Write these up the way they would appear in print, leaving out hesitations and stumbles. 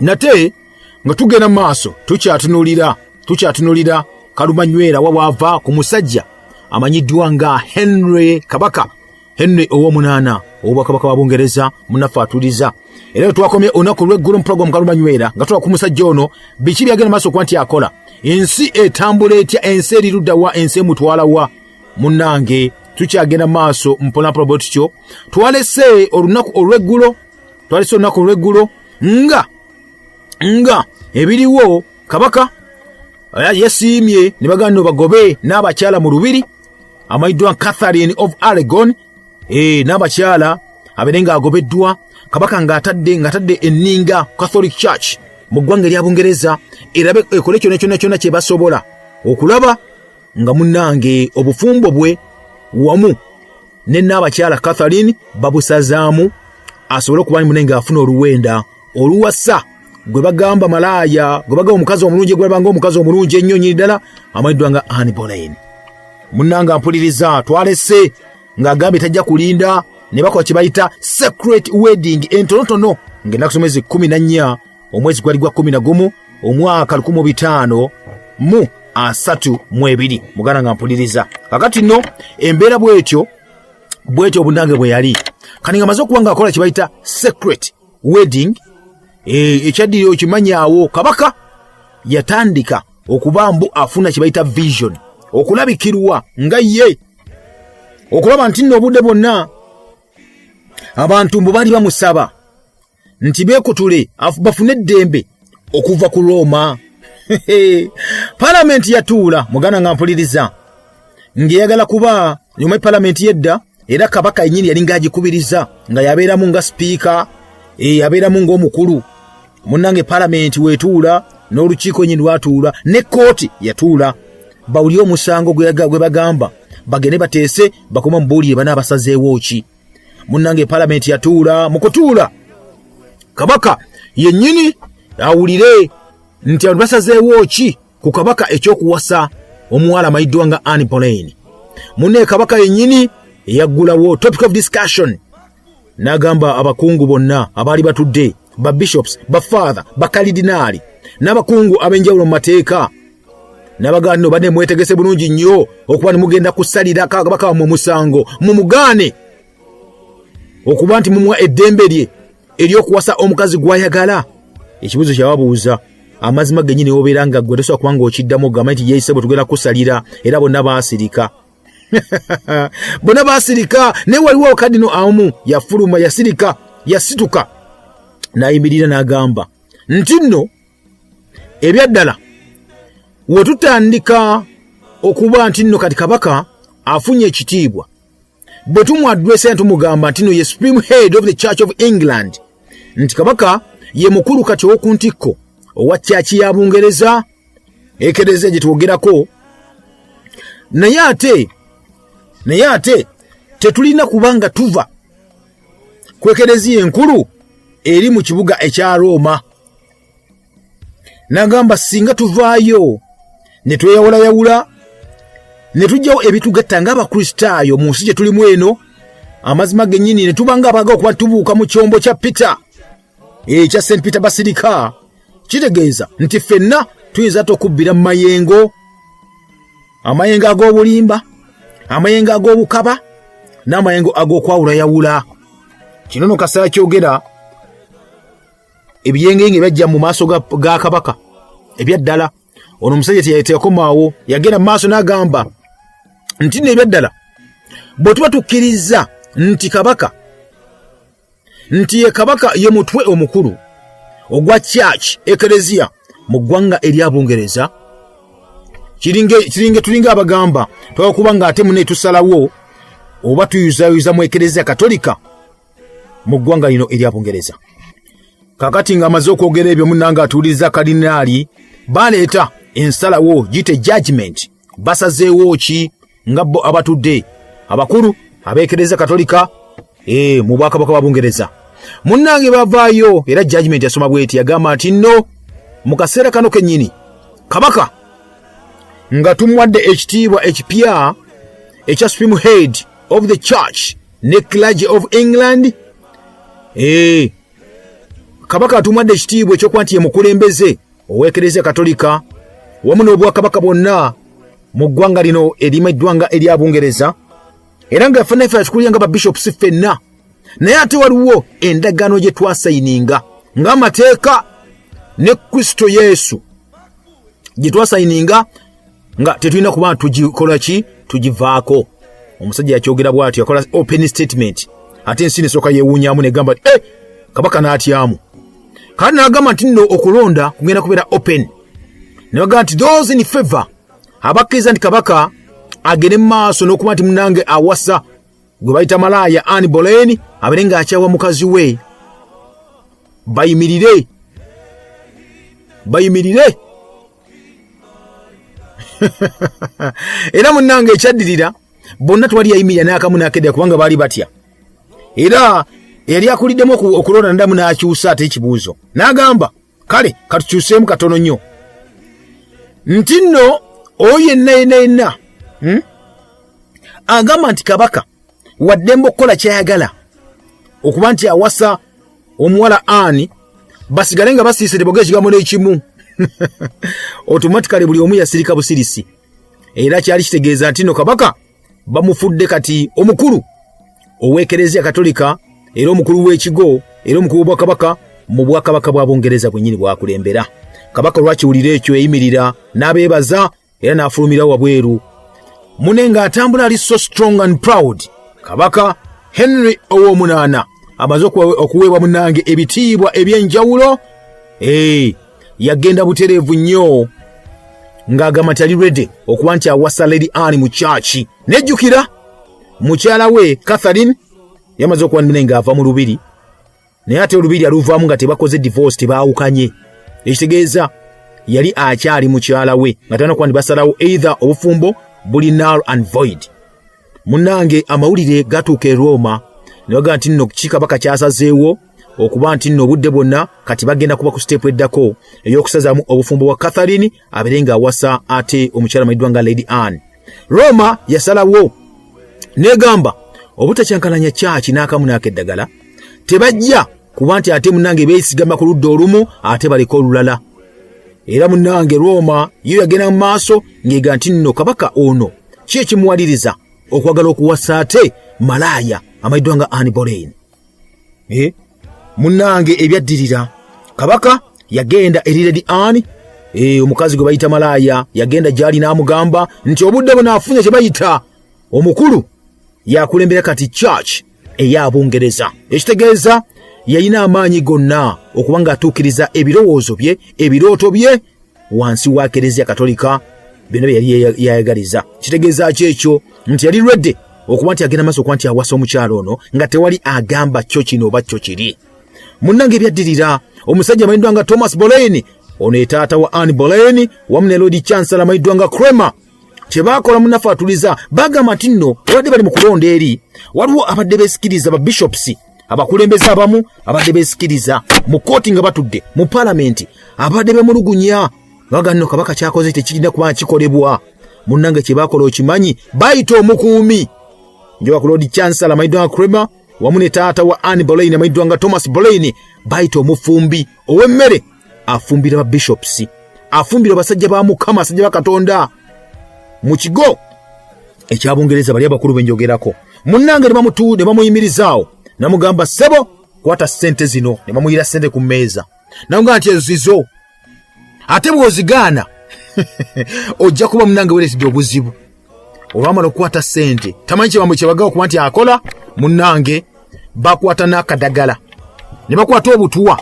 Nate nga tugenda mu maaso, tukyatunulira kalumanywera wa bwava ku musajja amanyiddwa nga Henry, Kabaka Henry ow'omunaana ow'Obwakabaka bwa Bungereza. Munaffe atuliza, era twakomye olunaku olw'eggulo mu pulogulaamu Kalumanywera nga tulaba ku musajja ono, biki byagenda maaso okuba nti akola, ensi etambula etya, ensi eri ludda wa, ensi emutwala wa. Munnange, tukyagenda maaso mpolampola bwe tutyo. Twalese olunaku olw'eggulo, twalese olunaku olw'eggulo nga ebiriwo, kabaka yasiimye ne baganda bagobe n'abakyala mu lubiri amanyiddwa Catherine of Aragon, n'abakyala abeere ng'agobeddwa. Kabaka ng'atadde enninga Catholic Church mu ggwanga erya Bungereza erabe ekole kyonna kyonna kyonna kye basobola okulaba nga munnange obufumbo bwe wamu ne n'abakyala Catherine babusazaamu, asobole okuba mune ng'afuna oluwenda oluwasa gwe bagamba malaaya, gwe bagamba omukazi omulungi, gwe bagamba omukazi omulungi ennyo nyini ddala amanyiddwa nga Anne Boleyn. Munnange ampuliriza, twalese ng'agambye tajja kulinda ne bakola kye bayita secret wedding entonotono, ng'ennaku z'omwezi 14, omwezi gwali gwa 11, omwaka 1532. Muganda nga mpuliriza, kakati nno embeera bwetyo bwetyo obunange bwe yali. Kati nga maze okuba nga akola kye bayita secret wedding, ekyaddiri okimanyaawo, kabaka yatandika okuba mbu afuna kye bayita vision, okulabikirwa nga ye okulaba nti nno obudde bwonna abantu mbu baali bamusaba nti beekutule bafune eddembe okuva ku Rooma. Palamenti yatuula, muganda nga mpuliriza, ng'eyagala kuba nyuma palamenti yedda, era kabaka yennyini yali ng'agikubiriza, nga yabeeramu nga sipiika, yabeeramu ng'omukulu. Munnange, palamenti weetuula n'olukiiko nyini lwatuula ne kooti yatuula bawulire omusango gwe bagamba bagende bateese bakoma mubuulire bana abasazeewo ki. Munnange, palamenti yatuula. Mu kutuula, kabaka yennyini awulire nti abantu basazeewo ki ku kabaka ekyokuwasa omuwala amanyiddwa nga Anne Boleyn. Munne, kabaka yennyini eyaggulawo topic of discussion, n'agamba abakungu bonna abaali batudde, ba bishops, ba father, bakalidinaali n'abakungu ab'enjawulo mu mateeka, n'abagamba nno badde mwetegese bulungi nnyo okuba ne mugenda kusalira kabaka wammwe omusango, mumugaane okuba nti mumuwa eddembe lye ery'okuwasa omukazi gw'ayagala. Ekibuuzo kyababuuza, amazima gennyini obeera nga ggwe tosobola kuba ng'okiddamu ogamba nti yeeyise bwe tugenda kusalira. Era bonna baasirika, bonna baasirika. Naye waliwo kadino amu yafuluma, yasirika, yasituka n'ayimirira n'agamba nti nno ebyaddala we tutandika okuba nti nno kati kabaka afunye ekitiibwa bwe tumwaddressa, tumugamba nti no ye supreme head of the Church of England, nti kabaka ye mukulu kati ow'oku ntikko owa church ya Bungereza, ekereziya gye twogerako. Naye ate tetulina kubanga tuva ku ekereziya enkulu eri mu kibuga ekya Rooma. Nagamba singa tuvaayo ne tweyawulayawula ne tujjawo ebitugatta ng'Abakristaayo mu nsi gye tulimu eno, amazima gennyini ne tuba nga abaga okuba tubuuka mu kyombo kya Peter, ekya St Peter Basilica, kitegeeza nti ffenna tuyinza ate okubbira mu mayengo, amayengo ag'obulimba, amayengo ag'obukaba n'amayengo ag'okwawulayawula. Kino no kaseera kyogera ebiyengenge byajja mu maaso ga kabaka. Ebyaddala ono omusajja teyakomaawo, yagenda mu maaso n'agamba nti nno ebyaddala bwe tuba tukkiriza nti kabaka, nti ye kabaka, ye mutwe omukulu ogwa church, ekereziya mu ggwanga erya Bungereza, kiringe tulinga abagamba twakuba nga ate mune tusalawo oba tuyuzayuza mu ekereziya Katolika mu ggwanga lino erya Bungereza. Kakati ng'amaze okwogera ebyo, munnange atuuliriza, kalinaali baleeta ensalawo gite judgment, basazeewo ki nga bo abatudde abakulu abeekereza Katolika mu bwakabaka bwa Bungereza. Munnange, bavaayo era judgment yasoma bweti, yagamba nti nno mu kaseera kano kennyini kabaka nga tumuwadde ekitiibwa ekipya ekya supreme head of the church ne clergy of England, Kabaka atumuwadde ekitiibwa ekyokuba nti ye mukulembeze ow'Ekereziya Katolika wamu n'obwakabaka bwonna mu ggwanga lino erimu eddwanga erya Bungereza, era nga ffenna ffe atukulira nga babishops ffenna. Naye ate waliwo endagaano gye twasayininga ng'amateeka ne Kristo Yesu gye twasayininga nga tetulina kuba tugikola ki, tugivaako. Omusajja yakyogera bw'atyo, yakola open statement, ate ensi nesooka yeewuunyamu negamba nti eh, kabaka n'atyamu. Kandi n'agamba nti nno okulonda kugenda kubeera open, ne bagamba nti those in favor, abakkiriza nti kabaka agende mu maaso n'okuba nti munange awasa gwe bayita malaaya Anne Boleyn, abeere ng'akyawa mukazi we, bayimirire, bayimirire. Era munnange ekyaddirira bonna twali yayimirira n'akamu n'akedda, kubanga baali batya. Era eyali akuliddemu okulonda nadamu n'akyusa ate ekibuuzo n'agamba, kale katukyuseemu katono nnyo, nti nno oyo yenna yenna yenna Agamba nti kabaka waddembe okukola kyayagala, okuba nti awasa omuwala Ani, basigale nga basiise, tebogera ekigambo n'ekimu. Automatically buli omu yasirika busirisi, era kyali kitegeeza nti no kabaka bamufudde kati omukulu ow'Ekereziya Katolika, era omukulu w'ekigo, era omukulu w'obwakabaka mu bwakabaka bwa Bungereza bwennyini bwakulembera. Kabaka olwakiwulira ekyo yayimirira n'abeebaza era n'afulumira wabweru mune ng'atambula ali so strong and proud. Kabaka Henry ow'omunaana amaze okuweebwa munnange ebitiibwa eby'enjawulo, yagenda butereevu nnyo ng'agamba nti ali ready okuba nti awasa Lady Anne mu kyaki. Nejjukira mukyala we Catherine yamaze okuba naye ng'ava mu lubiri, naye ate olubiri aluvaamu nga tebakoze divorce, tebaawukanye, ekitegeeza yali akyali mukyala we nga talina kuba nti basalawo either obufumbo buli null and void. Munnange, amawulire gatuuka e Roma ne bagamba nti nno ki kabaka kyasazeewo okuba nti nno obudde bwonna kati bagenda kuba ku step eddako ey'okusazaamu obufumbo bwa Catherine, abeere ng'awasa ate omukyala amanyiddwa nga Lady Anne. Roma yasalawo negamba obutakyankalanya kyaki n'akamu n'akeddagala, tebajja kuba nti ate munnange beesigama ku ludda olumu ate baleke olulala. Era munnange Roma yo yagenda mu maaso ng'ega nti nno kabaka ono ki ekimuwaliriza okwagala okuwasa ate malaaya amanyiddwa nga Anne Boleyn? Munnange, ebyaddirira, kabaka yagenda eri Lady Anne, omukazi gwe bayita malaaya, yagenda gy'ali n'amugamba nti obudde buno afunye kye bayita omukulu yakulembera kati church eya Bungereza, ekitegeeza yalina amaanyi gonna okuba ng'atuukiriza ebirowoozo bye, ebirooto bye wansi wa Kereziya Katolika, byonna bye yali yayagaliza. Kitegeeza ki ekyo? Nti yali lwedde okuba nti agenda maaso okuba nti awasa omukyalo ono nga tewali agamba kyo kino oba kyo kiri. Munnange, ebyaddirira, omusajja amanyiddwa nga Thomas Boleyn, ono ye taata wa Anne Boleyn, wamu ne Lord Chancellor amanyiddwa nga Cranmer, kyebakola munnaffe atuliza, bagamba nti nno babadde bali mu kulonda eri waliwo abadde beesikiriza ba bishops, abakulembeze abamu abadde beesikiriza mu kooti nga batudde mu paalamenti, abadde bemulugunya baga nno kabaka kyakoze tekirina kuba kikolebwa. Munnange, kyebakola okimanyi? Bayita omukuumi njoba ku Lord Chancellor amanyiddwa nga Cranmer wamu ne taata wa Anne Boleyn amanyiddwa nga Thomas Boleyn, bayita omufumbi ow'emmere afumbira ba bishops, afumbira abasajja ba Mukama, abasajja ba Katonda mu kigo ekyabungereza, bali abakulu benjogerako. Munnange, ne bamuyimirizaawo, namugamba, "Ssebo, kwata ssente zino." Ne bamuyira ssente ku mmeeza, namugamba nti, "Ezizo, ate bw'ozigaana ojja kuba munnange wereetedde obuzibu." Olwamala okukwata ssente, tamanyi kyebamwe kyebagawa kuba nti akola. Munnange, bakwata n'akadagala ne bakwata obutuwa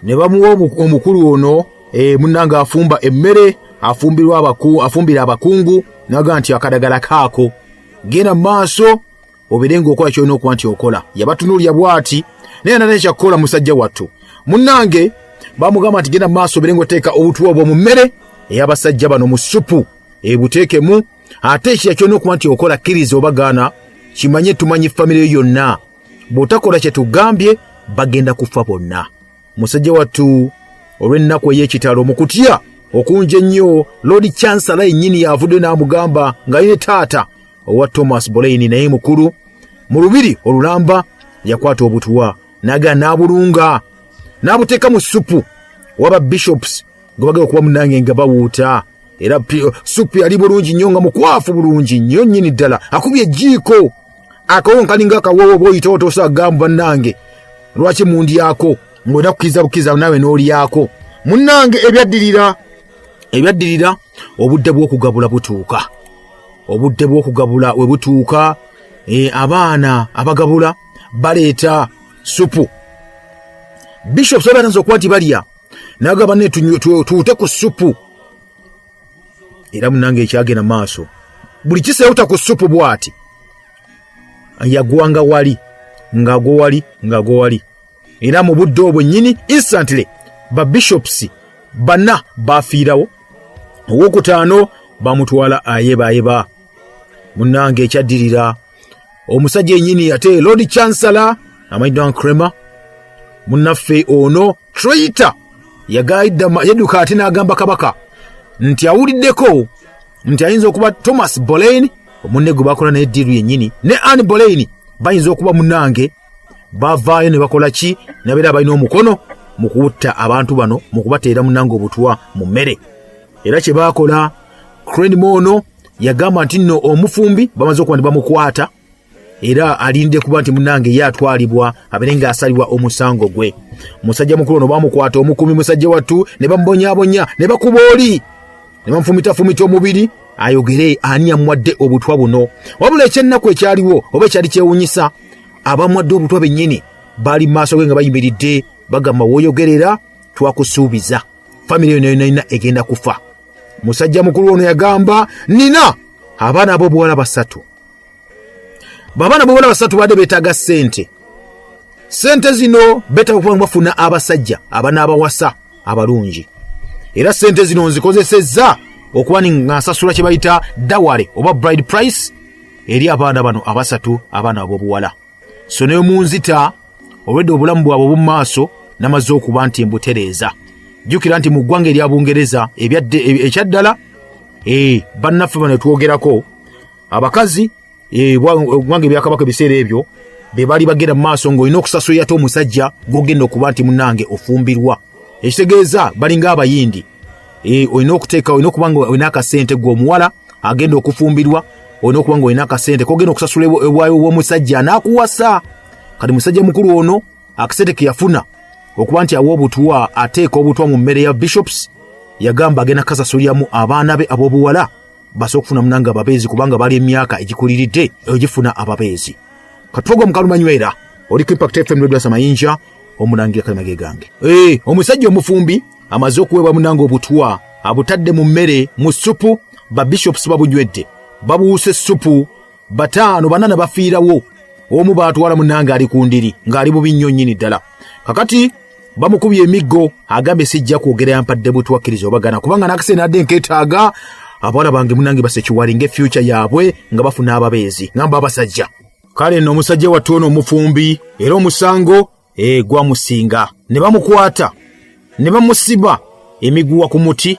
ne bamuwa omukulu ono, munnange afumba emmere, afumbira abakungu, naga nti, "Akadagala kaako, genda mu maaso obeere ng'okola kyolina okuba nti okola." Yabatunuulya bw'ati naye nana ekyakukola musajja wattu. Munnange, bamugamba nti, "Genda mu maaso obeere ng'oteeka obutuwa obwo mu mmere ey'abasajja bano, mu supu ebuteekemu, ate ekira kyolina okuba nti okola, kkiriza oba gaana, kimanye tumanyi famire yonna, bw'otakola kye tugambye bagenda kufa bonna." Musajja wattu, olw'ennaku ey'ekitalo, mu kutya okungi ennyo, Lord Chancellor yennyini yavudde n'amugamba nga ne taata owa Thomas Boleyn naye mukulu mu lubiri olulamba, yakwata obutuwa naga n'abulunga. N'abuteeka mu supu waba bishops nga bagenda okuba munange nga bawuuta. Era supu yali bulungi nnyo, nga mukwafu bulungi nnyo nnyini ddala. Akubye ejjiiko, akawo nkalinga akawoowo, oba oyita otoosa gamba, bannange lwaki mundyako? Ng'olina kukkiriza bukkiriza naawe n'olyako. Munnange, ebyaddirira, obudde bw'okugabula butuuka. Obudde bw'okugabula we butuuka, abaana abagabula baleeta supu. Bishops batanze okuba nti balya, nagamba ne tuute ku supu. Era munange, ekyagenda maaso, buli kisewuta ku supu bw'ati yagwanga wali, ng'agwo wali, ng'agwo wali. Era mu budde obwo nnyini, instantly, ba bishops bana bafiirawo, owokutaano bamutwala ayebaayeba. Munnange, ekyaddirira, omusajja ennyini ate Lord Chancellor amanyiddwa Cranmer, munnaffe ono traitor, yadduka ate n'agamba kabaka nti awuliddeko nti ayinza okuba Thomas Boleyn, omunne gwe bakola naye deal yennyini, ne Anne Boleyn bayinza okuba munnange bavaayo ne bakola ki, nabeera balina omukono mu kuwutta abantu bano, mu kubateera munnange obutwa mu mmere. Era kye baakola, Cranmer ono yagamba nti nno omufumbi bamaze okuba ne bamukwata, era alinde kuba nti munange ye atwalibwa abeere ng'asalibwa omusango gwe. Musajja mukulu ono bamukwata, omukuumi musajja wattu ne bamubonyaabonya, ne bakuba oli, ne bamufumitafumita omubiri ayogere ani yamuwadde obutwa buno. Wabula ekyennaku ekyaliwo, oba ekyali kyewunyisa, abamuwadde obutwa bennyini baali mu maaso ge nga bayimiridde, bagamba, "Wooyogerera twakusuubiza famire yo nayonayina egenda kufa." Musajja mukulu ono yagamba, "Nina abaana ab'obuwala basatu. Babaana b'obuwala basatu badde beetaaga ssente. Ssente zino beetaaga okuba nga bafuna abasajja abanaabawasa abalungi, era ssente zino nzikozesezza okuba nga nsasula kye bayita dowry oba bride price eri abaana bano abasatu, abaana ab'obuwala. So ne munzita, olwedde obulamu bwabwe obw'omu maaso namaze okuba nti mbutereeza." Jjukira nti mu ggwanga erya Bungereza ekyaddala, bannaffe bano twogerako abakazi, eggwanga ebyakabaka ebiseera ebyo be baali bagenda mu maaso ng'olina okusasulira ate omusajja gw'ogenda okuba nti munnange ofumbirwa. Ekitegeeza balinga Abayindi, olina okuteeka, olina okuba nga olina akasente. Gwe omuwala agenda okufumbirwa, olina okuba nga olina akasente kogenda okusasula ebwayo bw'omusajja anaakuwasa. Kati musajja mukulu ono akasente ke yafuna okuba nti awa obutwa, ateeka obutwa mu mmere ya bishops, yagamba agenda kukasasuliramu abaana be ab'obuwala basobola okufuna munange ababeezi, kubanga bali emyaka egikuliridde egifuna ababeezi. Kati program Kalumanywera, oli ku Impact FM, Lwedwasa Mayinja omulangira kalimage gange. Omusajja omufumbi amaze okuweebwa munange obutwa, abutadde mu mmere, mu supu. Ba bishops babunywedde, babuuse supu, bataano banana bafiirawo, omu baatwala munange ali ku ndiri ng'ali bubi nnyo nnyini ddala. Kakati bamukubye emiggo, agambye, "Sijja kwogera yampadde butwa, kkiriza obagana, kubanga n'akaseera nadde nkeetaaga abawala bange munange basekiwalinga efuture yaabwe nga bafuna ababeezi, ngamba abasajja." Kale nno omusajja wattu ono omufumbi era omusango gwamusinga, ne bamukwata ne bamusiba emiguwa ku muti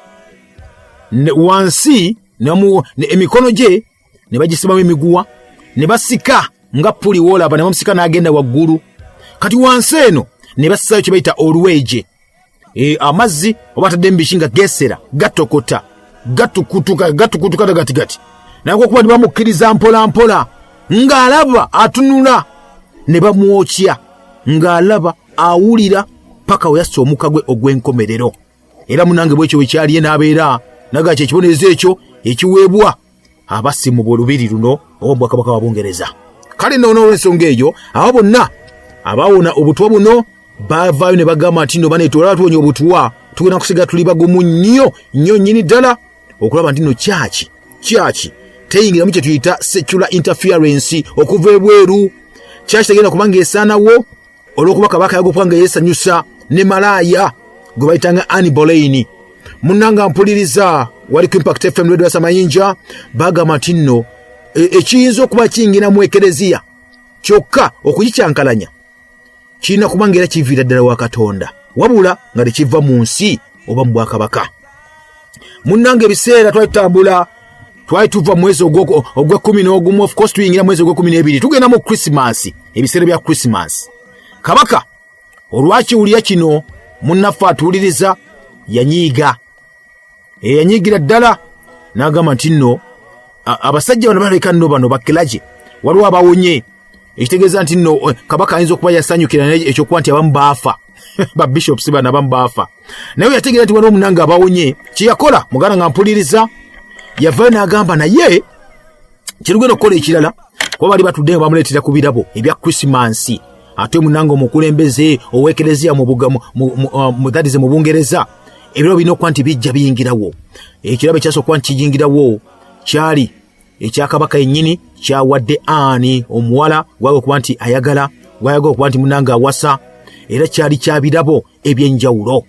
wansi, emikono gye ne bagisibamu emiguwa, ne basika nga puli woolaba, ne bamusika n'agenda waggulu. Kati wansi eno ne bassaayo kye bayita oluweje, amazzi oba atadde mubiki nga gesera, gatokota, gatukutuka, gatukutuka gatigati. Naye okuba ne bamukkiriza mpola mpola ng'alaba atunula, ne bamwokya ng'alaba awulira paka we yassa omukka gwe ogw'enkomerero. Era munange, bwekyo bwe kyaliye n'abeera naga kye ekibonerezo ekyo ekiweebwa abassi mu lubiri luno oba bwakabaka wa Bungereza. Kale nno n'olwensonga eyo, abo bonna abawona obutwa buno baavaayo ne bagamba nti nno baneetoola tuwonya obutwa, tugenda kusigala tuli bagumu nnyo nnyo nnyini ddala okulaba nti nno kyaki teyingiramu kye tuyita secular interference okuva ebweru. Kyaki tegenda kubanga esaanawo olw'okuba kabaka yagokuba nga yeesanyusa ne malaaya gwe bayitanga Anne Boleyn. Munnanga mpuliriza, wali ku Impact FM, Lwedwasa Mayinja. Bagamba nti nno ekiyinza okuba kiyingira mu ekereziya kyokka okugikyankalanya kirina kuba nga era kiviira ddala wa Katonda, wabula nga tekiva mu nsi oba mu bwakabaka. Munnanga, ebiseera twali tutambula, twali tuva mu mwezi ogw'e11, of course tuyingira mwezi ogw'e12, tugenda mu Krisimansi, ebiseera bya Krisimansi. Kabaka Olwakiwulira kino, munnaffe atuwuliriza yanyiiga, eyanyiigira ddala n'agamba nti nno abasajja bano balabika nno bano bakilagi waliwo abawonye, ekitegeeza nti nno kabaka ayinza okuba yasanyukira naye ekyokuba nti abamu baafa, ba bishops bano abamu baafa, naye yategeera nti waliwo omunange abawonye. Kyeyakola, muganda nga mpuliriza, yavayo n'agamba naye kirugenda okukola ekirala, kuba bali batudde nga bamuleetera ku birabo ebya Krisimansi. Ate munange omukulembeze ow'ekereziya that is mu Bungereza, ebirabo birina okuba nti bijja biyingirawo. Ekirabo ekyasooka okuba nti kiyingirawo kyali ekyakabaka yennyini, kyawadde Ani omuwala gwaga okuba nti ayagala, gwayagala okuba nti munange awasa, era kyali kya birabo ebyenjawulo.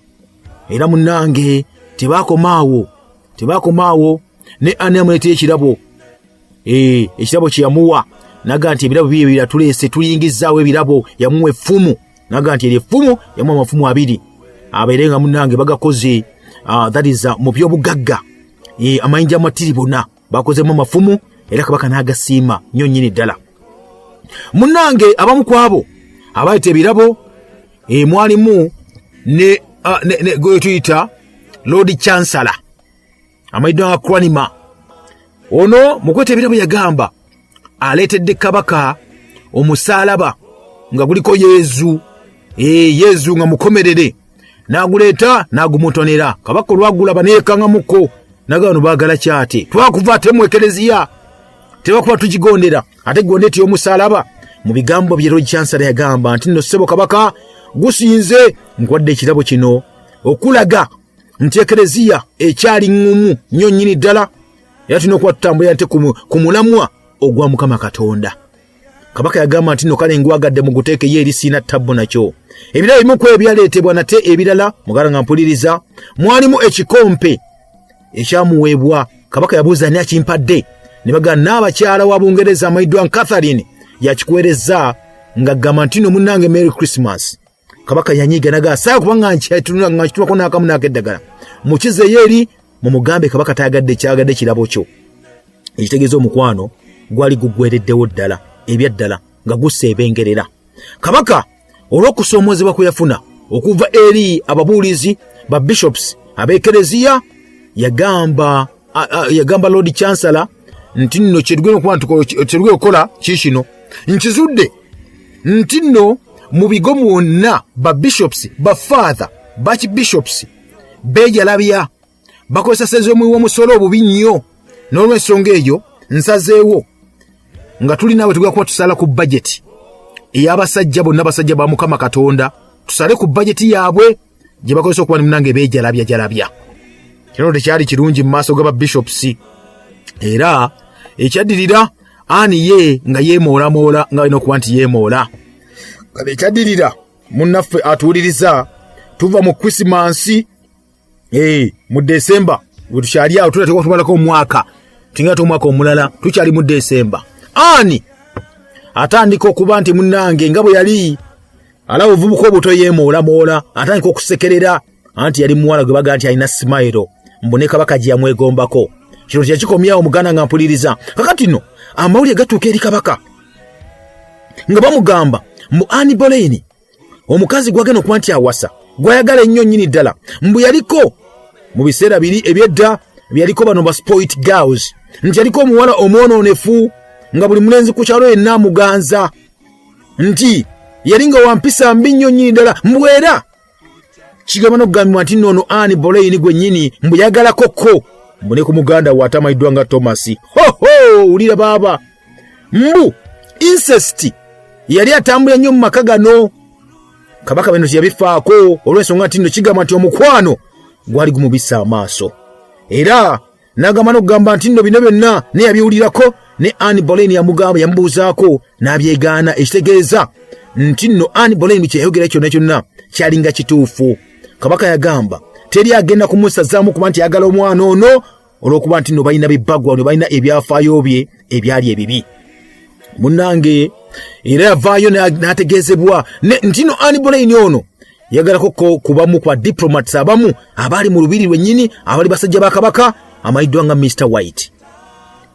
Era munange tebakomaawo, tebakomaawo, ne Ani amuleetera ekirabo. Ekirabo kye yamuwa, naga nti ebirabo bibyo biratuleese, tuyingizaawo ebirabo. Yamuwa effumu, naga nti eryo effumu, yamuwa amafumu abiri abeere nga munange bagakoze, that is mu byobugagga, amayinja amatiribona bakozemu amafumu, era kabaka n'agasiima nnyo nnyini ddala. Munnange abamu ku abo abayita ebirabo, mwalimu ne gwe tuyita Lord Chancellor amanyiddwa nga Cranmer. Ono mu kweta ebirabo yagamba aleetedde kabaka omusaalaba nga guliko Yezu, Yezu nga mukomerere, n'aguleeta n'agumutonera. Kabaka olwagulaba neyekangamuko, naga bano baagala kyate twakuva ate mu ekereziya tebakuba tugigondera, ate gondeti y'omusaalaba. Mu bigambo bye, Lord Chancellor yagamba nti nno ssebo kabaka, gusinze, nkuwadde ekirabo kino okulaga nti ekereziya ekyali ŋŋumu nnyo nnyini ddala, era tulina okuba tutambulira nte ku mulamwa ogwa Mukama Katonda. Kabaka yagamba nti nno kale ngwagadde, muguteekeyo eri, siina tabbu nakyo. Ebirala bimu ku ebyaleetebwa nate ebirala, mugala nga mpuliriza, mwalimu ekikompe ekyamuweebwa. Kabaka yabuuza ani akimpadde, ne bagamba n'abakyala wa Bungereza amanyiddwa Catherine yakikuweereza, ng'agamba nti no munnange Merry Christmas. Kabaka yanyiiga naga saa kubanga nkitunulako n'akamu n'akeddagala, mukizeeyo eri mumugambe kabaka tayagadde kyagadde kirabo kyo. Ekitegeeza omukwano gwali guggwereddewo ddala ebyaddala nga guseebengerera. Kabaka olw'okusoomoozebwa kwe yafuna okuva eri ababuulizi ba bishops ab'ekereziya, yagamba Lord Chancellor nti nno kyetugenda okuba kyetugenda okukola kiikino, nkizudde nti nno mu bigo mwonna ba bishops, ba father bakibishops beejalabya, bakozesa sente z'omuwi w'omusolo obubi nnyo. N'olwensonga eyo nsazeewo nga tulina bwe tugenda kuba tusala ku bajeti ey'abasajja bonna, basajja ba Mukama Katonda, tusale ku bajeti yaabwe gye bakozesa okuba munange beejalabyajalabya. Kino tekyali kirungi mu maaso g'aba bishops. Era ekyaddirira, Ani ye nga yeemoolamoola nga balina okuba nti yeemoola. Kale ekyaddirira, munnaffe atuwuliriza, tuva mu Krisimansi, mu Desemba bwe tukyali awo, tunateekwa tumalako omwaka, tinga ate omwaka omulala tukyali mu Desemba. Ani atandika okuba nti munnange nga bwe yali alaba obuvubuka obuto yeemoolamoola, atandika okusekerera, anti yali muwala gwe bagaa nti alina smile, mbu ne kabaka gye yamwegombako. Kino teyakikomyawo. Muganda nga mpuliriza, kakati nno amawulire gatuuka eri kabaka nga bamugamba mbu Anne Boleyn, omukazi gwagenda okuba nti awasa, gwayagala ennyo nnyini ddala, mbu yaliko mu biseera biri ebyedda byaliko bano ba spoilt girls, nti yaliko omuwala omwonoonefu nga buli mulenzi ku kyalo yenna amuganza, nti yali nga wampisa mbi nnyo nnyini ddala, mbu era kigamba n'okugambibwa nti noono Anne Boleyn gwennyini mbu yagalako ko mbu ne ku muganda we atamayiddwa nga Thomas. Hoho, wulira baaba, mbu incest yali atambula nnyo mu maka gano. Kabaka bino teyabifaako olw'ensonga nti nno kigamba nti omukwano gwali gumubisa amaaso, era n'agamba n'okugamba nti nno bino byonna naye yabiwulirako, ne Anne Boleyn yamugamba, yamubuuzaako n'abyegaana, ekitegeeza nti nno Anne Boleyn kyeyayogera kyonna kyonna kyalinga kituufu. Kabaka yagamba teri agenda kumusazaamu kuba nti ayagala omwana ono olw'okuba nti nno balina bibaggwa ne balina ebyafaayo bye ebyali ebibi. Munnange era yavaayo n'ategeezebwa nti no Anne Boleyn ono yagalako ko kubamu kwa diplomats abamu abaali mu lubiri lwennyini, abali basajja ba kabaka, amayiddwa nga Mr White.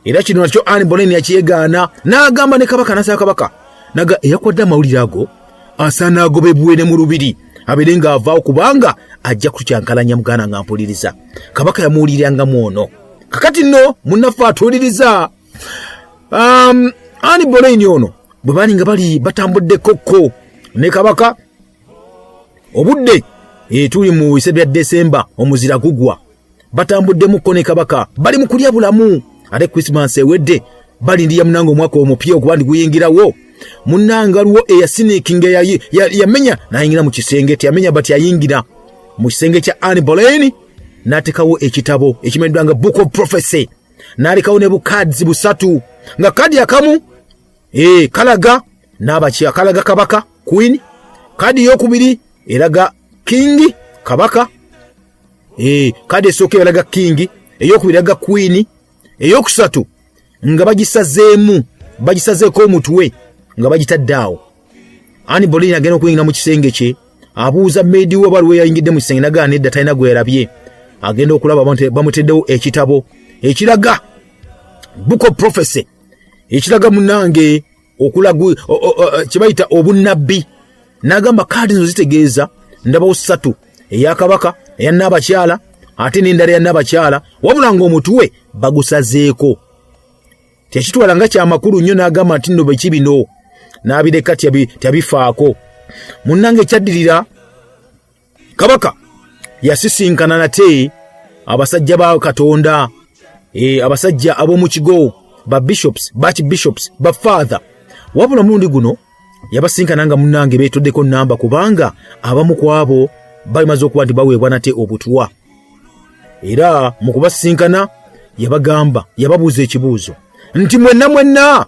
Era kino nakyo Anne Boleyn yakyegaana, n'agamba ne kabaka, n'asaba kabaka naga eyakwadde amawulire ago Asaana agobebwe ne mu lubiri abeere ng'avaawo kubanga ajja kukyankalanya. Muganda nga mpuliriza, kabaka yamuwulirangamu ono. Kakati nno munnaffe atuwuliriza, Anne Boleyn ono bwe baali nga bali batambuddekokko ne kabaka, obudde tuli mu bise bya Desemba, omuzira gugwa, batambuddemukko ne kabaka, bali mu kulya bulamu, ate Krisimansi ewedde, balindira munange omwaka omupya okuba ndi guyingirawo. Munange waliwo eyasiniikinga, yamenya nayingira mu kisenge, teyamenya but yayingira mu kisenge kya Anne Boleyn n'atekawo ekitabo ekimanyiddwa nga Book of Prophecy, n'alekawo ne bukaadi busatu, nga kadi akamu kalaga n'abaki, akalaga kabaka, queen, kadi eyokubiri eraga king, kabaka, kadi esooka eraga king, eyokubiri eraga queen, eyokusatu nga bagisazeemu, bagisazeeko omutwe nga bagitadde awo. Anne Boleyn agenda okuyingira mu kisenge kye, abuuza maid we oba aliwo yayingidde mu kisenge, nagana nedda, talina gwe yarabye. Agenda okulaba bamuteddewo ekitabo ekiraga Book of Prophecy, ekiraga munange okulagu kye bayita obunnabbi. N'agamba kaadi zino zitegeeza, ndabawo ssatu, eya kabaka, eya nnaabakyala, ate n'endala ya nnaabakyala, wabula ng'omutwe bagusazeeko. Tekitwala nga kyamakulu nnyo, n'agamba nti nno beki bino, n'abireka, tyabifaako. Munnange, ekyaddirira, kabaka yasisinkana nate abasajja ba Katonda, abasajja ab'omu kigo, ba bishops, ba bishops, ba father. Wabula omulundi guno yabasinkana nga munnange beetoddeko namba, kubanga abamu ku abo balimaze okuba nti baweebwa nate obutwa. Era mu kubasinkana yabagamba, yababuuza ekibuuzo nti, "Mwenna mwenna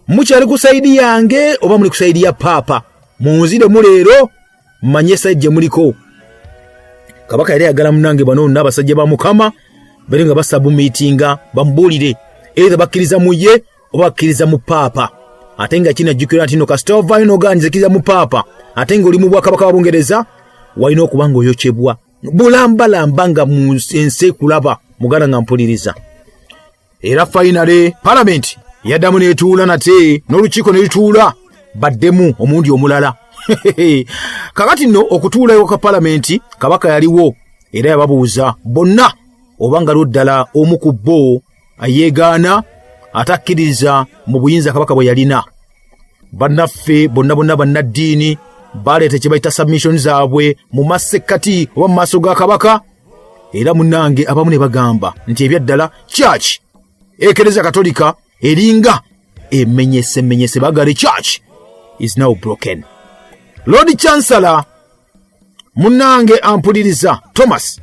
mukyali ku side yange oba muli ku side ya paapa? Munziremu leero mmanye side gye muliko." Kabaka yali ayagala munange bano n'abasajja ba Mukama bere nga basubmittinga, bamubuulire either bakkiriza mu ye oba bakkiriza mu paapa. Ate nga kinajjukira nti no kasita ovaayo n'ogaanyiza mu paapa, ate ng'oli mu bwakabaka bwa Bungereza, walina okuba ng'oyokyebwa bulambalamba nga mu ensi ekulaba. Muganda nga mpuliriza, era finally palamenti yaddamu n'etuula nate, n'olukiiko ne lutuula baddemu omulundi omulala. Kakati nno okutuulayo kwa palamenti, kabaka yaliwo era yababuuza bonna oba nga lwo ddala omu ku bo ayeegaana, atakkiriza mu buyinza kabaka bwe yalina. Bannaffe bonna bonna bannaddiini baleeta kye bayita submission zaabwe mu masekkati oba mu maaso ga kabaka. Era munnange abamu ne bagamba nti ebyaddala church, Ekereziya Katolika eringa emenyesemenyese, bagale church is now broken. Lord Chancellor, munnange ampuliriza, Thomas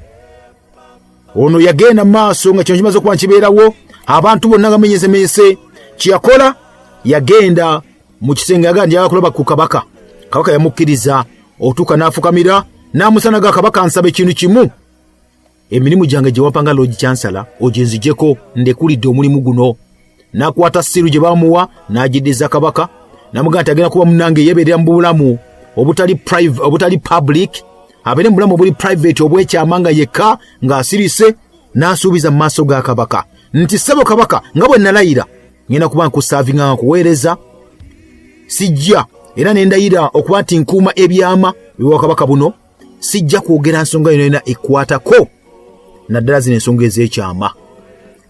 ono yagenda maaso nga kino kimaze okuba nkibeerawo, abantu bonna nga menyesemenyese. Kyeyakola, yagenda mu kisenge, yagaa njagala kulaba ku kabaka. Kabaka yamukkiriza otuuka n'afukamira n'amusana ga kabaka, "Nsaba ekintu kimu, emirimu gyange gye wampa nga Lord Chancellor ogenzijeko, ndekulidde omulimu guno." N'akwata seal gye bamuwa n'agiddiza kabaka, namugamba nti agenda kuba munange yeeberera mu bulamu obutali private, obutali public, abeere mu bulamu obuli private, obwekyama, nga yekka ng'asirise. N'asuubiza mu maaso ga kabaka nti, "Ssebo kabaka, nga bwe nalayira, ngenda kuba nkuservinga, nga nkuweereza, sijja era ne ndayira okuba nti nkuuma ebyama by'obwakabaka buno, sijja kwogera nsonga yonna yonna ekwatako naddala zino ensonga ez'ekyama."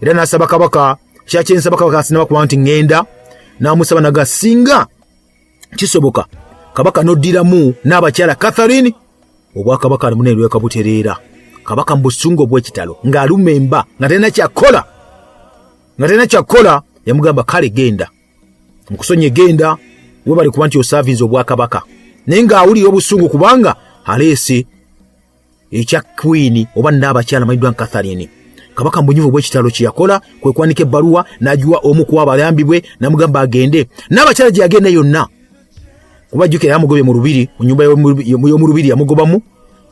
Era n'asaba kabaka, kyakyensaba kabaka sinaba kuba nti ŋŋenda, n'amusaba naga singa kisoboka kabaka n'oddiramu n'abakyala Catherine, obwakabaka munelweka butereera. Kabaka mu busungu obw'ekitalo, ng'aluma emba, nga talina kyakkola, nga talina kyakkola, yamugamba, "Kale genda, nkusonye, genda, webali kuba nti oservinze obwakabaka." Naye ng'awulira obusungu kubanga aleese ekya queen oba nnaabakyala amanyiddwa nga Catherine. Kabaka mu bunyivu bw'ekitalo kye yakola kwe kwanika ebbaluwa n'agiwa omu ku abayambi bwe, n'amugamba agende n'abakyala gye yagenda yonna, kuba jjukira yamugobye mu lubiri, mu nyumba y'omu lubiri yamugobamu,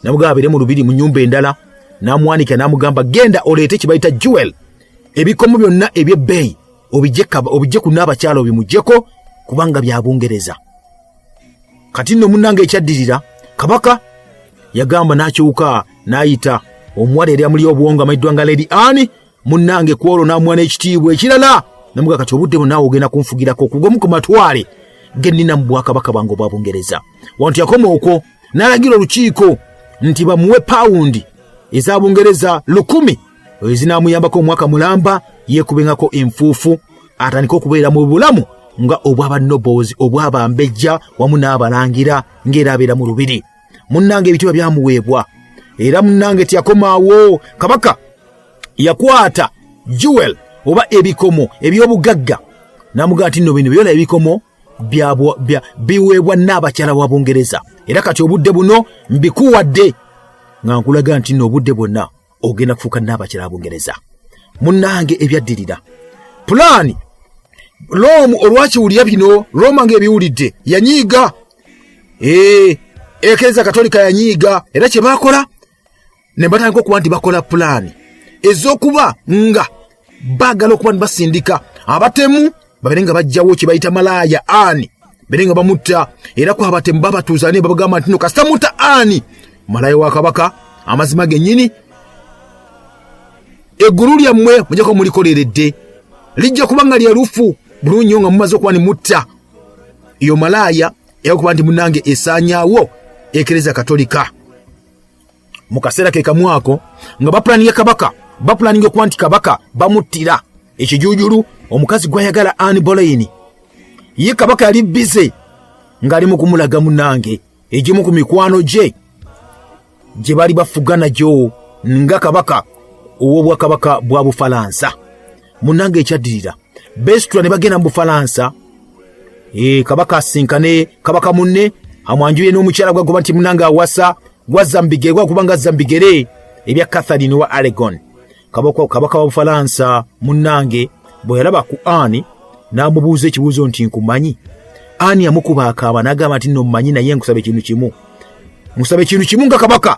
n'amugamba abeere mu lubiri mu nyumba endala. N'amwanika n'amugamba, "Genda oleete kye bayita jewel, ebikomo byonna eby'ebbeeyi, obijje ku nnaabakyala obimuggyeko kubanga bya Bungereza." Kati nno munnange ekyaddirira, kabaka yagamba n'akyuka n'ayita omuwala eri amuli obwongo amanyiddwa nga Lady Anne. Munnange ku olwo n'amuwa n'ekitiibwa ekirala, namuga, "Kati obudde bwo naawe ogenda kunfugirako kugwamu ku matwale ge nnina mu bwakabaka bwange obwa Bungereza. Wantu yakoma okwo n'alagira olukiiko nti bamuwe pawundi eza Bungereza 1000 ezinaamuyambako omwaka mulamba yeekubengako enfuufu atandike okubeera mu bulamu nga obw'abanoboozi obw'abambejja wamu n'abalangira ng'era abeera mu lubiri. Munnange ebitiibwa byamuweebwa era munnange teyakomaawo. Kabaka yakwata jewel oba ebikomo eby'obugagga n'amugamba nti nno bino byona ebikomo biweebwa n'abakyala wa Bungereza, era kati obudde buno mbikuwadde nga nkulaga nti nno obudde bwonna ogenda kufuuka n'abakyala ba Bungereza. Munnange ebyaddirira pulaani Rome olwakiwulira bino, Roma ng'ebiwulidde yanyiiga, Ekereziya Katolika yanyiiga, era kye baakola ne batandika okuba nti bakola pulaani ez'okuba nga baagala okuba nti basindika abatemu babeere nga bajjawo kye bayita malaaya Ani, beere nga bamutta. Era ku abatemu babatuuza ne babagamba nti no kasita mutta Ani malaaya wa kabaka, amazima gennyini eggulu lyammwe mujja kuba mulikoleredde, lijja kuba nga lyerufu bulungi nnyo nga mumaze okuba ne mutta eyo malaaya eyakuba nti munnange esaanyaawo Ekereziya Katolika. Mu kaseera ke kamu ako nga bapulaninga kabaka, bapulaninga okuba nti kabaka bamuttira ekijuujulu omukazi gw'ayagala Anne Boleyn. Ye kabaka yali bize ng'ali mu kumulaga munnange egimu ku mikwano gye gye bali bafuga nagyo nga kabaka ow'obwakabaka bwa Bufalansa. Munnange ekyaddirira beesitula ne bagenda mu Bufalansa, kabaka asinkane kabaka munne amwanjulire n'omukyala gwagoba nti munnange awasa gwazza mu bigere, gwakuba nga azza mu bigere ebya Catherine wa Aragon. Kabaka wa Bufalansa munnange bwe yalaba ku Ani n'amubuuza ekibuuzo nti nkumanyi? Ani yamukuba akaaba n'agamba nti nno mmanyi, naye nkusaba ekintu kimu, nkusaba ekintu kimu nga kabaka,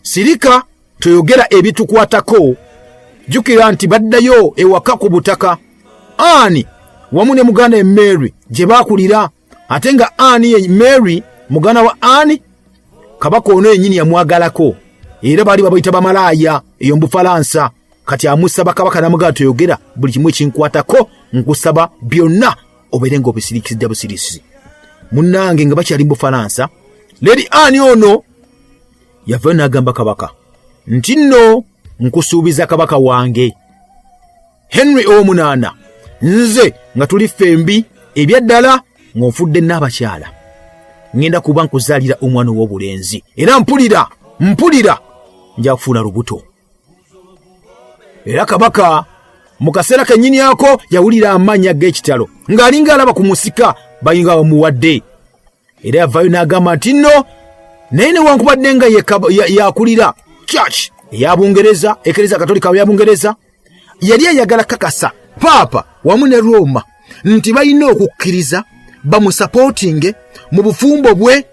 sirika toyogera ebitukwatako. Jjukira nti baddayo ewaka ku butaka Ani wamu ne muganda ye Mary gye baakulira, ate nga Ani ye Mary muganda wa Ani kabaka ono yennyini yamwagalako, era baali babayita bamalaaya eyo mu Bufalansa. Kati amusaba kabaka n'amugamba toyogera buli kimu ekinkwatako, nkusaba byonna obeere ng'obisirikiridde busirisi. Munnange nga bakyali mu Bufalansa, Lady Anne ono yavayo n'agamba kabaka nti nno nkusuubiza kabaka wange Henry ow'omunaana, nze nga tuli ffembi ebyaddala ng'onfudde n'abakyala, ŋŋenda kuba nkuzaalira omwana ow'obulenzi, era mpulira nja kufuula lubuto. Era kabaka mu kaseera kennyini ako yawulira amannya g'ekitalo ng'alinga alaba ku musika bayinga bamuwadde, era yavaayo n'agamba nti nno naye newankubadde nga yakulira church eya Bungereza, Ekereziya Katolika ya Bungereza, yali ayagala kakasa paapa wamu ne Roma nti balina okukkiriza bamusapootinge mu bufumbo bwe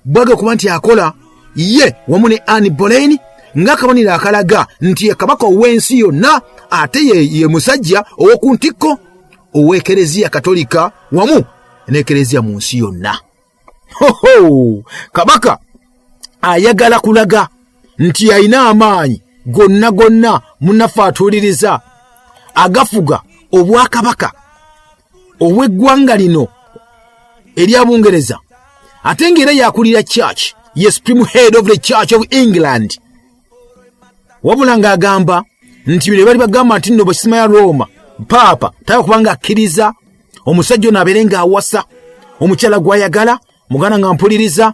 bwaga okuba nti akola ye wamu ne Anne Boleyn ng'akabonero akalaga nti ye kabaka ow'ensi yonna, ate ye musajja ow'oku ntikko ow'Ekereziya Katolika wamu n'Ekereziya mu nsi yonna. Hoho! Kabaka ayagala kulaga nti alina amaanyi gonna gonna munnaffe atuuliriza agafuga obwakabaka obw'eggwanga lino erya Bungereza, ate ng'era yakulira church, ye supreme head of the Church of England. Wabula ng'agamba nti bino bali bagamba nti nno bwesima ya Roma paapa taba kubanga akkiriza omusajja ono abeere ng'awasa omukyala gw'ayagala. Muganda nga mpuliriza,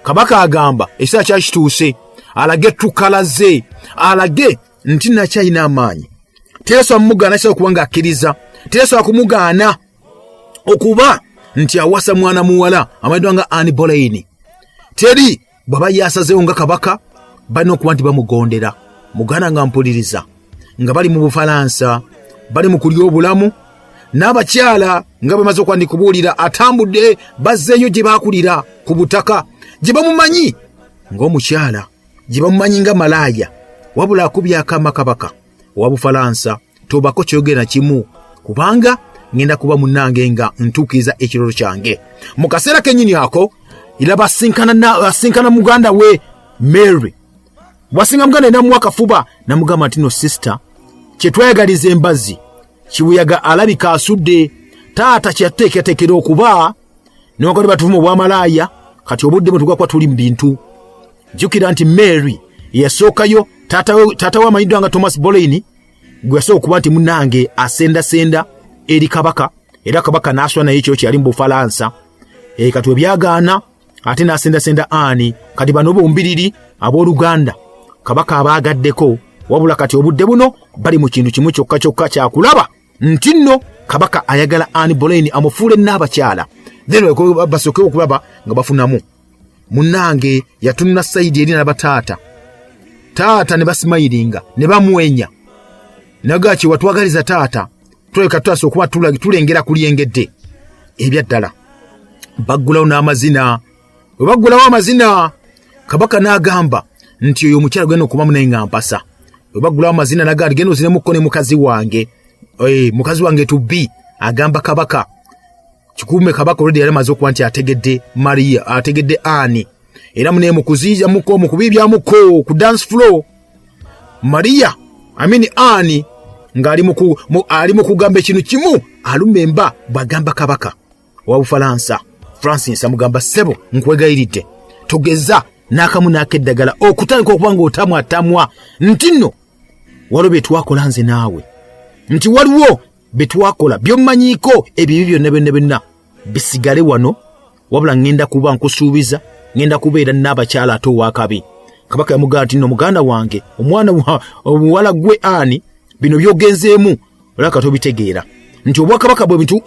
kabaka agamba ekiseera kyakituuse alage tukalaze, alage nti nakyalina amaanyi, teyasobola mumugaana kisobola kuba ng'akkiriza, teyasobola kumugaana okuba nti awasa mwana muwala amanyiddwa nga Anne Boleyn. Teri bw'aba yasazeewo nga kabaka balina okuba nti bamugondera. Muganda nga mpuliriza, nga bali mu Bufalansa bali mu kulya obulamu n'abakyala nga bwe maze okuba kubuulira atambudde bazzeeyo gye baakulira ku butaka gye bamumanyi ng'omukyala, gye bamumanyi nga malaaya, wabula akubye akama kabaka owa Bufalansa, tobako kyogera kimu kubanga ngenda kuba munnange nga ntuukiriza ekirooto kyange. Mu kaseera kennyini ako era basinkana muganda we Mary. Bwasinga muganda namuwa akafuba namugamba nti no sister, kyetwayagaliza embazzi kibuyaga alabika asudde taata kyeyateekerateekera okuba Newankubadde batuvuma obwamalaaya, kati obudde bwe tugwa kuba tuli mu bintu. Jjukira nti Mary yasookayo, taata we amanyiddwa nga Thomas Boleyn gwe yasooka okuba nti munange asendasenda eri kabaka, era kabaka n'asula naye ekyo kyeyali mu Bufalansa. Kati webyagaana ate n'asendasenda Ani. Kati bano bombiriri abooluganda kabaka abaagaddeko, wabula kati obudde buno bali mu kintu kimu kyokka kyokka kyakulaba nti nno kabaka ayagala Anne Boleyn amufuule n'abakyala, then basooke okulaba nga bafunamu. Munnange yatunula sayidi eri nalaba taata, taata ne basimayiringa ne bamwenya, naga ki watwagaliza taata, tuleka tutasa okuba tulengera kulyengedde ebyaddala. Baggulawo n'amazina. Bwe baggulawo amazina, kabaka n'agamba nti oyo omukyala genda okubamu naye nga mpasa. Bwe baggulawo amazina naga genda ozinemukko ne mukazi wange, mukazi wange tubbi, agamba kabaka kikuume. Kabaka olwedde yali amaze okuba nti ategedde Maria, ategedde Ani, era mune mukuziiza muko mukubiibyamuko ku dance floor, Maria amini Ani ng'ali mu kugamba ekintu kimu, aluma emba bw'agamba kabaka owa Bufalansa Francis, amugamba, ssebo nkwegayiridde togeza n'akamu n'akeddagala okutandika okuba ng'otamwatamwa nti nno waliwo bye twakola nze naawe, nti waliwo bye twakola byommanyiiko, ebibi byonna byonna byonna bisigale wano, wabula ŋŋenda kuba nkusuubiza ŋŋenda kubeera n'abakyala ate ow'akabi. Kabaka yamugamba nti nno muganda wange, omwana omuwala gwe Ani, bino byogenzeemu olaka tobitegeera nti obwakabaka bwe bintu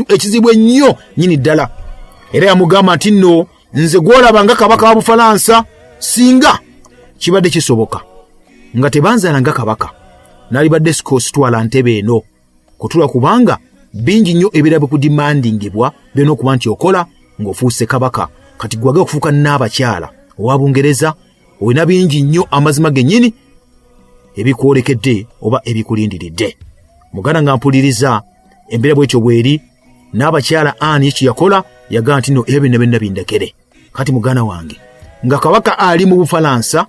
ekizibu ennyo nyini ddala. Era yamugamba nti nno nze gwolaba nga kabaka wa Bufalansa, singa kibadde kisoboka nga tebanzaala nga kabaka, nalibadde sikositwala ntebe eno kutula, kubanga bingi nnyo ebirala bikudimandingibwa byona okuba nti okola ng'ofuuse kabaka. Kati gwage okufuuka n'abakyala owa Bungereza, olina bingi nnyo amazima gennyini ebikwolekedde oba ebikulindiridde. Muganda nga mpuliriza, embeera bwetyo bweri. N'abakyala Ani kye yakola, yagamba nti no ebyo byonna byonna bindekere. Kati muganda wange, nga kabaka ali mu Bufalansa,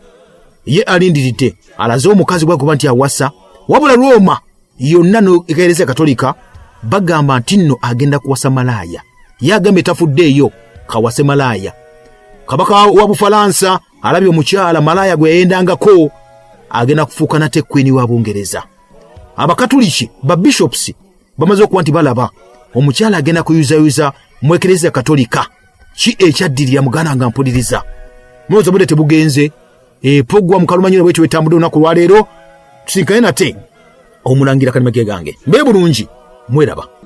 ye alindiridde alaze omukazi gwakuba nti awasa, wabula Roma yonna n'Ekereziya Katolika bagamba nti nno agenda kuwasa malaaya. Ye agambye tafuddeeyo, kawase malaaya. Kabaka wa Bufalansa alabye omukyala malaaya gwe yayendangako agenda kufuuka nate kwini wa Bungereza. Abakatuliki ba bishops bamaze okuba nti balaba omukyala agenda kuyuzayuza mu Ekereziya Katolika. Ki ekyaddirira, muganda nga mpuliriza? Mulowooza budde tebugenze epogwa mukalumanyiro bwetyo wetambudde olunaku lwaleero. Tusinkane nate omulangira kanimage gange, mbe bulungi, mweraba.